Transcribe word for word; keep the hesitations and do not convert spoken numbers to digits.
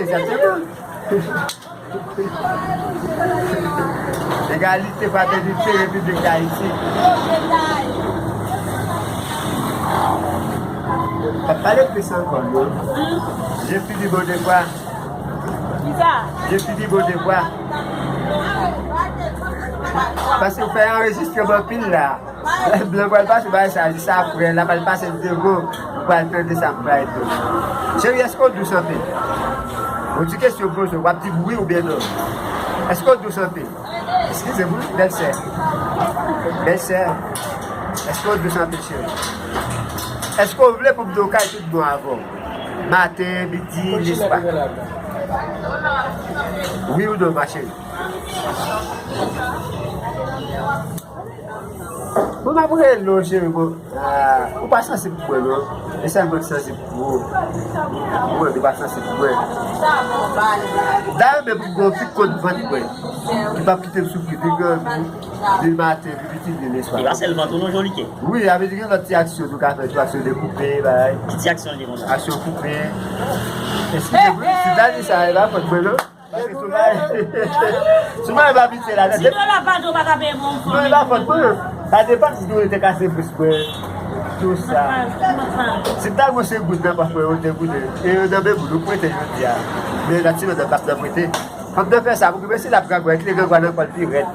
Egzakteman. Egalite, fratènite, Repiblik Dayiti. Pa pale plis ankò, non. J'ai fini mon devoir. J'ai fini mon devoir. Paske w fè anrejistreman anpil la. Blan pral pase bagay sa, jis apre, l ap al pase devan, ou pral tande sa m pral di w. Cheri, èske w dous anpil? Yon ti kesyon m poze w, w ap di m wi oubyen non. Èske w dous anpil? Eskize m, wi, bèlsè. Bèlsè, èske w dous anpil, cheri? Èske w vle pou m di w kay tout bon avè w? Maten, midi, leswa. Wi ou non, ma cheri? Bon, m ap rele w, cheri, bon. Ah, ou pa sansib pou mwen, non. E sèl mwen ki sansib pou ou. Ou wè, ou pa sansib pou mwen. Dayè, menm pou gon fi kont vant mwen. Ki p ap kite m soufri, vin granmi, vin maten, vin piti, vin leswa. E pa sèl vant ou non, Jolike. Wi, sa vle di gen lòt ti aksyon nou ka fè, tou aksyon de koupe, bagay. Ki ti aksyon li konsa? Aksyon koupe. Eskize m, wi, si ta di sa, e pa fòt mwen, non. Paske sou may, sou may pa pitiye la. Di dola pa di w pa ka peye pou yon fanmi. Non, e pa fòt mwen. Sa depann si nou te kase plis mwen. Tou sa. Si m ta gon senk goud nan pòch mwen, yo te goute. E yo nan men moun, ou prete jodi a. Men nan ti lòt nan p ap nan prete. Fòk nan fè sa, pou ki mesye l ap grangwa, kite grangwa nan kò l pi rèd.